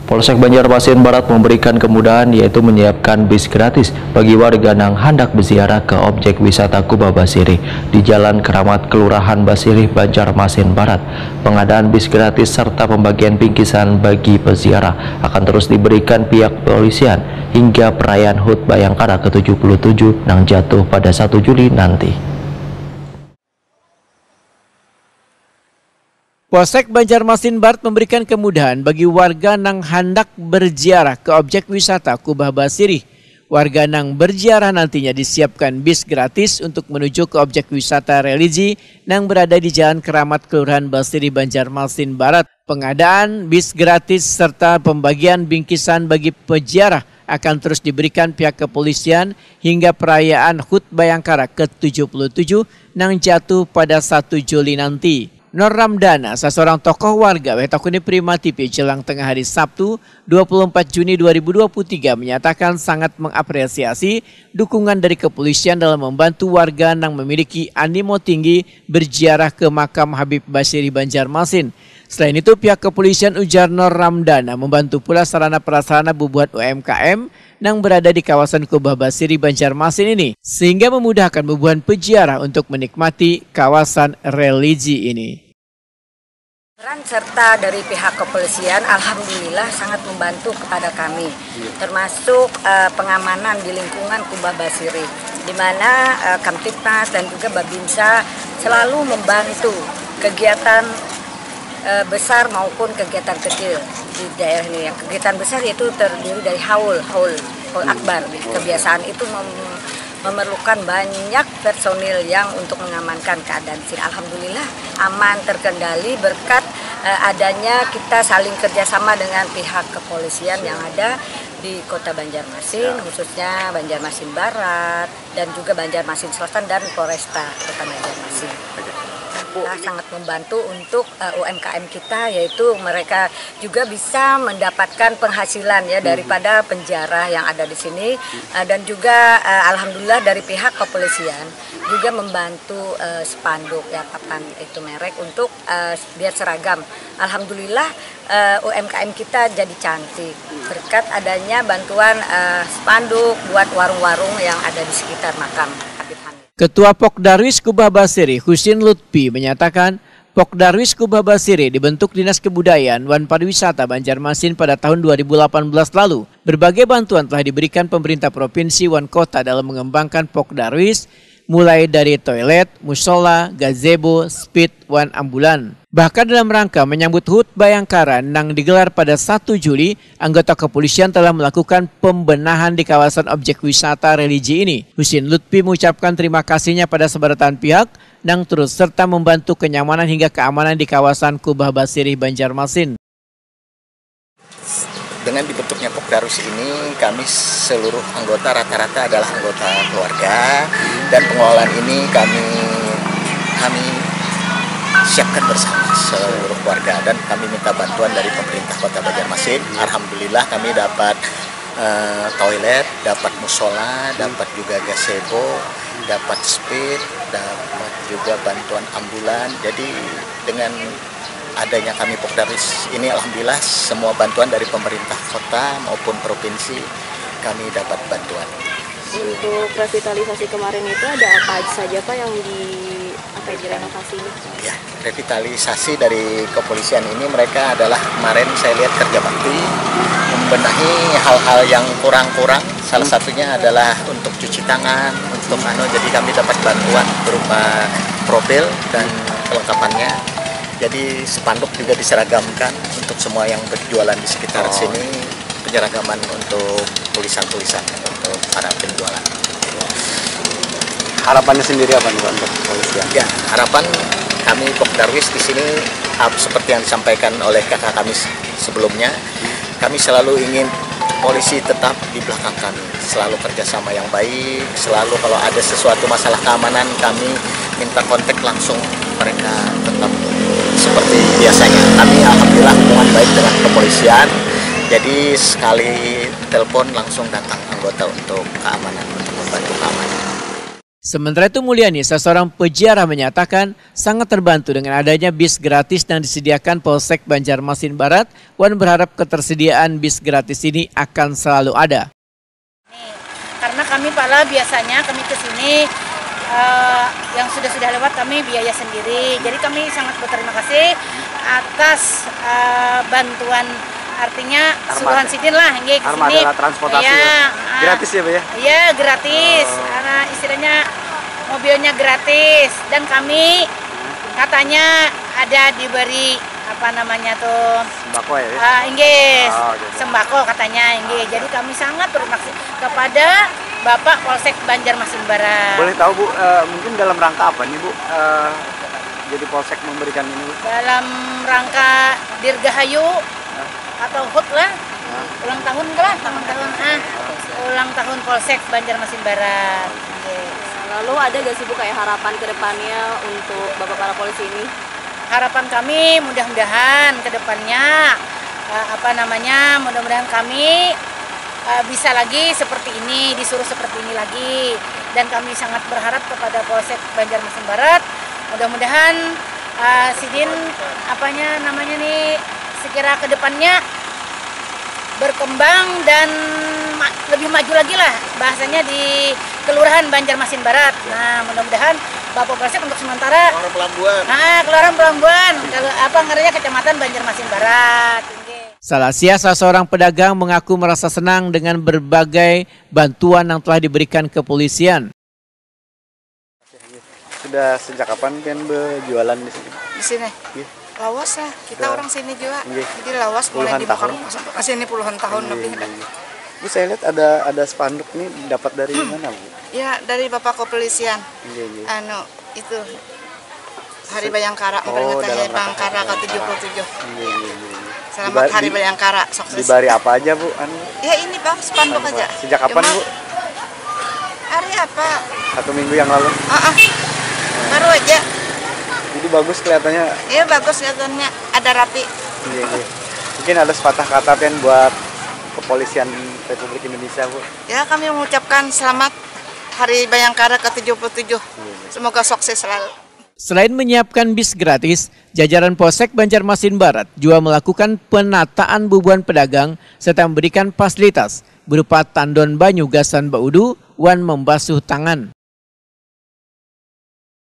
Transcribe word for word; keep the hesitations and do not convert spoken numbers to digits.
Polsek Banjarmasin Barat memberikan kemudahan, yaitu menyiapkan bis gratis bagi warga nang handak berziarah ke objek wisata Kubah Basirih di Jalan Keramat, Kelurahan Basirih, Banjarmasin Barat. Pengadaan bis gratis serta pembagian bingkisan bagi peziarah akan terus diberikan pihak kepolisian hingga perayaan HUT Bayangkara ke-tujuh puluh tujuh nang jatuh pada satu Juli nanti. Polsek Banjarmasin Barat memberikan kemudahan bagi warga nang handak berziarah ke objek wisata Kubah Basirih. Warga nang berziarah nantinya disiapkan bis gratis untuk menuju ke objek wisata religi nang berada di Jalan Keramat, Kelurahan Basirih, Banjarmasin Barat. Pengadaan bis gratis serta pembagian bingkisan bagi peziarah akan terus diberikan pihak kepolisian hingga perayaan HUT Bayangkara ke-tujuh puluh tujuh nang jatuh pada satu Juli nanti. Nur Ramdana, saseorang tokoh warga, wadah takuni Prima T V jelang tengah hari Sabtu, dua puluh empat Juni dua ribu dua puluh tiga, menyatakan sangat mengapresiasi dukungan dari kepolisian dalam membantu warga nang memiliki animo tinggi berziarah ke makam Habib Basirih, Banjarmasin. Selain itu, pihak kepolisian, ujar Nur Ramdana, membantu pula sarana prasarana bubuhan U M K M nang berada di kawasan Kubah Basirih, Banjarmasin ini, sehingga memudahkan bubuhan peziarah untuk menikmati kawasan religi ini. Peran serta dari pihak kepolisian alhamdulillah sangat membantu kepada kami, termasuk eh, pengamanan di lingkungan Kubah Basirih, di mana eh, Kamtibmas dan juga Babinsa selalu membantu kegiatan eh, besar maupun kegiatan kecil di daerah ini. Yang kegiatan besar itu terdiri dari haul, haul, haul akbar. Kebiasaan itu mem- memerlukan banyak personil yang untuk mengamankan keadaan sini. Alhamdulillah aman, terkendali berkat eh, adanya kita saling kerjasama dengan pihak kepolisian yang ada di Kota Banjarmasin, khususnya Banjarmasin Barat dan juga Banjarmasin Selatan dan Polresta Kota Banjarmasin. Kita sangat membantu untuk eh, U M K M kita, yaitu mereka juga bisa mendapatkan penghasilan ya daripada penziarah yang ada di sini. Eh, dan juga eh, alhamdulillah dari pihak kepolisian juga membantu eh, spanduk ya, papan itu merek untuk eh, biar seragam. Alhamdulillah eh, U M K M kita jadi cantik berkat adanya bantuan eh, spanduk buat warung-warung yang ada di sekitar makam Habib Hamid. Ketua Pok Darwis Kubah Basirih, Husin Lutfi, menyatakan, Pok Darwis Kubah Basirih dibentuk Dinas Kebudayaan wan Pariwisata Banjarmasin pada tahun dua ribu delapan belas lalu. Berbagai bantuan telah diberikan pemerintah provinsi wan kota dalam mengembangkan Pok Darwis, mulai dari toilet, musola, gazebo, speed, wan ambulan. Bahkan dalam rangka menyambut HUT Bayangkara nang digelar pada satu Juli, anggota kepolisian telah melakukan pembenahan di kawasan objek wisata religi ini. Husin Lutfi mengucapkan terima kasihnya pada sabarataan pihak nang turut serta membantu kenyamanan hingga keamanan di kawasan Kubah Basirih, Banjarmasin. Dengan dibentuknya Pok Darwis ini, kami seluruh anggota rata-rata adalah anggota keluarga, dan pengelolaan ini kami kami siapkan bersama seluruh keluarga, dan kami minta bantuan dari pemerintah Kota Banjarmasin. Alhamdulillah kami dapat eh, toilet, dapat musola, dapat juga gazebo, dapat speed, dapat juga bantuan ambulan. Jadi dengan adanya kami Pok Darwis ini, alhamdulillah semua bantuan dari pemerintah kota maupun provinsi kami dapat bantuan. Untuk revitalisasi kemarin itu ada apa aja saja Pak yang di apa ya, direnovasi ini? Ya, revitalisasi dari kepolisian ini, mereka adalah kemarin saya lihat kerja bakti membenahi hal-hal yang kurang-kurang. Salah satunya adalah untuk cuci tangan, untuk anu, jadi kami dapat bantuan berupa profil dan kelengkapannya. Jadi spanduk juga diseragamkan untuk semua yang berjualan di sekitar sini, penyeragaman untuk tulisan-tulisan untuk para penjualan. Harapannya sendiri apa nih Pak untuk kepolisian? Ya, harapan kami Pok Darwis di sini ap- seperti yang disampaikan oleh kakak kami se- sebelumnya, kami selalu ingin polisi tetap di belakang kami, selalu kerjasama yang baik, selalu kalau ada sesuatu masalah keamanan kami minta kontak langsung mereka tetap seperti biasanya. Kami alhamdulillah hubungan baik dengan kepolisian, jadi sekali telepon langsung datang anggota untuk keamanan, untuk membantu keamanan. Sementara itu, Mulyani, seorang peziarah, menyatakan sangat terbantu dengan adanya bis gratis yang disediakan Polsek Banjarmasin Barat, wan berharap ketersediaan bis gratis ini akan selalu ada. Karena kami pala biasanya kami ke sini, eh, yang sudah-sudah lewat kami biaya sendiri. Jadi kami sangat berterima kasih atas, eh, bantuan, artinya suruhan sidin lah, nggih, ke sini. Armada transportasi ya? Iya, ah. Gratis ya, Bu, ya? Iya, gratis. Oh. Karena istilahnya mobilnya gratis dan kami katanya ada diberi apa namanya tuh? Sembako ya, Bu? Ah, inggih. Oh, gitu. Sembako katanya, inggih. Jadi kami sangat berterima kasih kepada Bapak Polsek Banjarmasin Barat. Boleh tahu, Bu, eh, mungkin dalam rangka apa nih, Bu, eh, jadi Polsek memberikan ini, Bu? Dalam rangka Dirgahayu atau hut lah. Ulang tahun lah, ulang tahun, ah. Ulang tahun Polsek Banjarmasin Barat. Inggih. Lalu ada gak sih, Bu, kayak harapan ke depannya untuk Bapak para polisi ini? Harapan kami mudah-mudahan ke depannya, eh, apa namanya, mudah-mudahan kami, eh, bisa lagi seperti ini, disuruh seperti ini lagi. Dan kami sangat berharap kepada Polsek Banjarmasin Barat, mudah-mudahan, eh, sidin, apanya namanya nih, sekira ke depannya berkembang dan ma-, lebih maju lagi lah bahasanya di Kelurahan Banjarmasin Barat. Nah, mudah-mudahan Bapak Polsek untuk sementara Kelurahan Pelambuan. Ah, Kelurahan Pelambuan, kalau apa ngarannya, Kecamatan Banjarmasin Barat. Inggih. Salah sia, salah seorang pedagang, mengaku merasa senang dengan berbagai bantuan yang telah diberikan kepolisian. Sudah sejak kapan pian berjualan di sini? Di sini? Iya. Lawas lah, kita orang sini juga. Iya. Jadi lawas mulai dibuka rumah sampai ke sini puluhan tahun lebih. Iya, iya. Bu, saya lihat ada ada spanduk nih, dapat dari mana, Bu? Ya, dari Bapak Kepolisian. Iya, iya. Anu, itu Hari Bayangkara, oh, memperingati Hari Bayangkara ke tujuh puluh tujuh. Iya, iya, iya. Selamat Hari Bayangkara, sukses. Dibari apa aja, Bu? Anu? Ya, ini, Bang, spanduk aja. Sejak kapan, Bu? Hari apa? Satu minggu yang lalu. Ah, ah. Baru aja. Jadi bagus kelihatannya. Iya, bagus kelihatannya. Ada rapi. Iya, iya. Mungkin ada sepatah kata pian buat Kepolisian Republik Indonesia, Bu. Ya, kami mengucapkan selamat Hari Bayangkara ke tujuh puluh tujuh. Iya, iya. Semoga sukses selalu. Selain menyiapkan bis gratis, jajaran Polsek Banjarmasin Barat juga melakukan penataan bubuhan pedagang serta memberikan fasilitas berupa tandon banyu gasan baudu wan membasuh tangan.